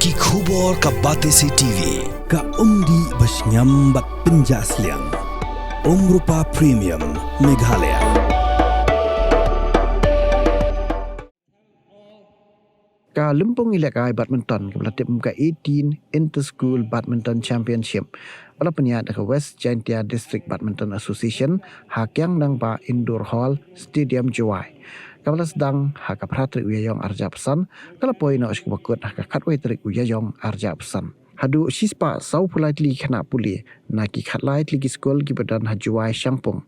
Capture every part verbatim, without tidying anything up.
Ki khubor ka Batesi T V, ka umdih ba shngiam bad pynjah sliang. Umrupa Premium, Meghalaya. Ka lympung ïalehkai badminton kaba la tip kum ka eighteen Inter School Badminton Championship ba la pynïaid da ka West Jaintia District Badminton Association ha Kiang Nangbah Indoor Hall, Stadium Jowai, kaba la sdang ha ka phra tarik u Ïaïong arhajar arphew san, ka la poi noh sha kaba kut ha ka khatwei tarik u Ïaïong arhajar arphew san. Haduh shispah sawphew lai tylli ki khynnah pule na ki khatlai tylli ki skul kiba don ha Jowai, Shangpung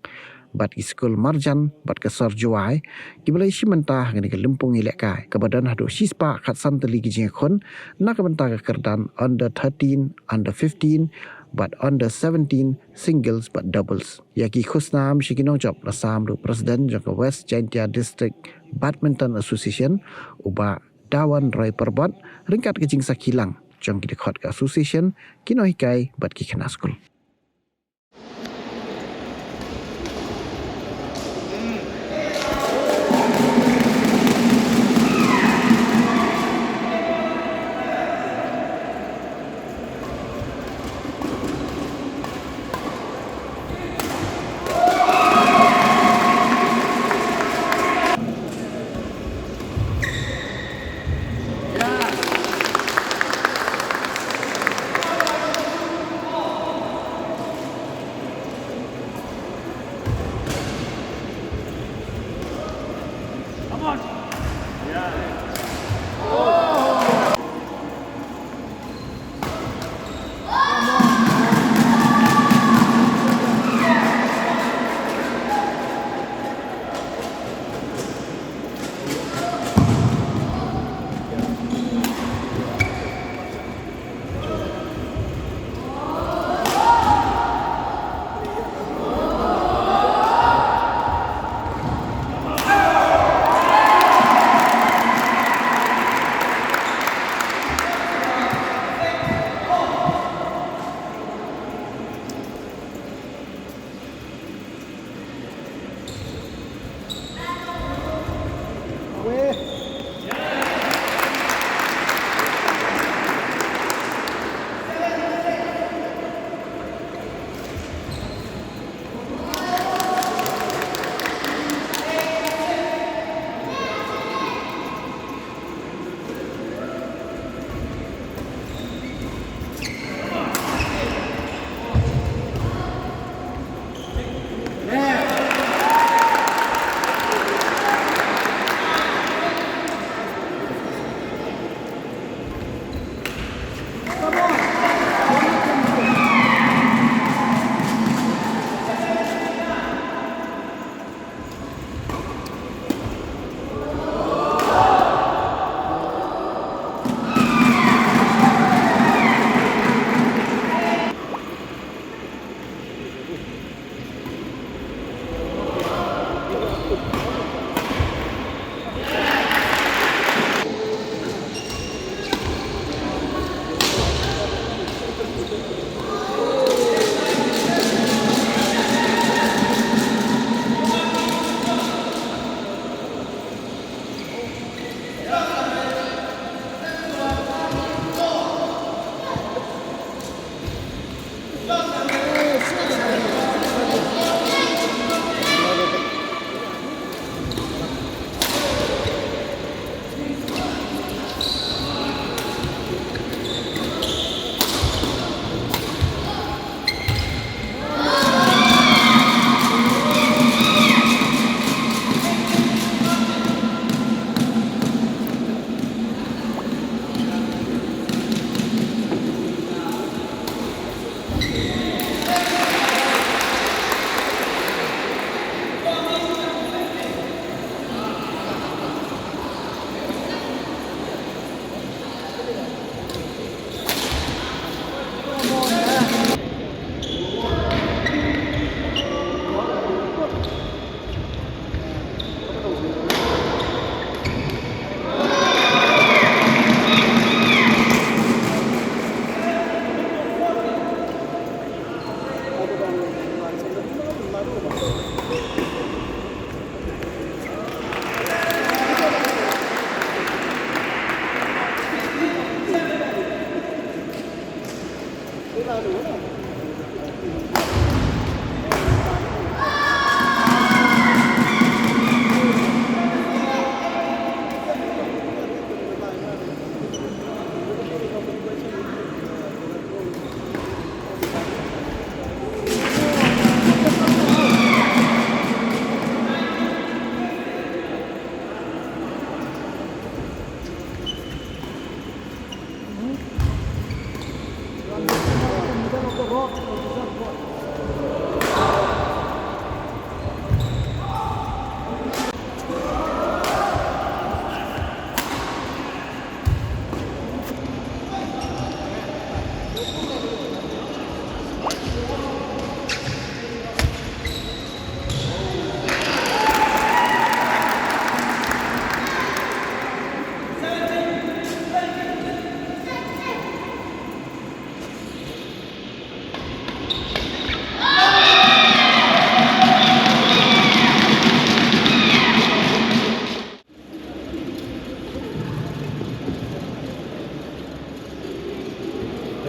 bad ki skul marjan bad ka sor Jowai, kiba la ïashim bynta ha kane ka lympung ïalehkai kaba don haduh shispah khatsan tylli ki jingïakhun na ka bynta ka kyrdan under thirteen, under fifteen bad under seventeen singles bad doubles. Ïa ki khusnam sha ki nongjop la sam da u President jong ka West Jaintia District Badminton Association, u Bah Dawan Roy Parbot, ryngkat ka jingsakhi lang jong ki dkhot ka association, ki nonghikai bad ki khynnah skul.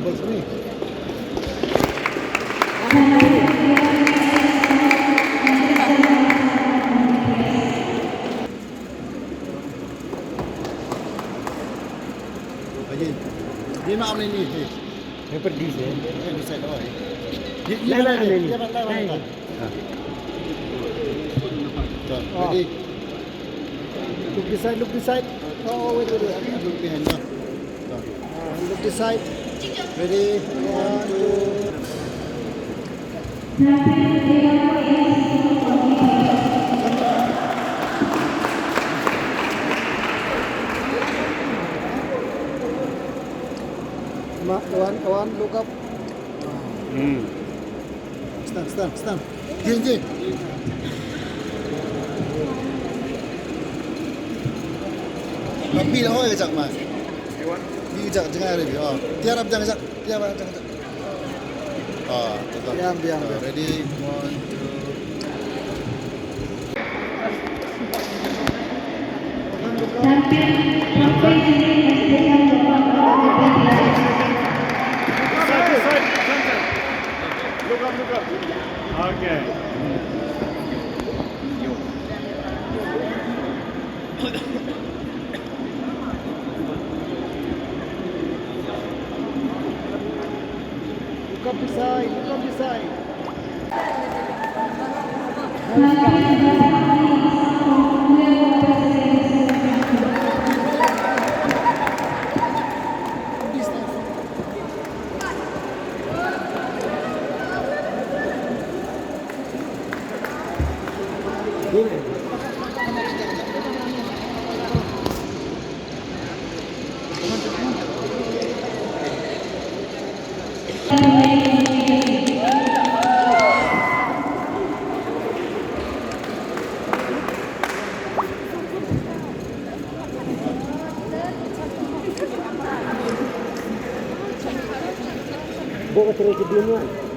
Double sini. Lagi. Lima menit ni. Yang pergi sih. Eh, bisa dah. Dia, dia mana ni? Dia mana? Mana? Ah. Ready? Look this side, look this side. Oh, wait, wait, wait. Look behind, no. Ah, look this side. Ready? One, two. Ma, one, one, look up. Hmm. Stand, stand, stand. Jin, jin. Lampi la hoi ka jak ma. Ni ka jak jngai re bi. Oh. Tiar ap jang jak. Tiar ap jang jak. Oh, betul. Biang, biang, biang. Ready? One, two. Look up, look up. Okay. Look up this side, look up this side. Bawa ka tray ke dia ni, kan?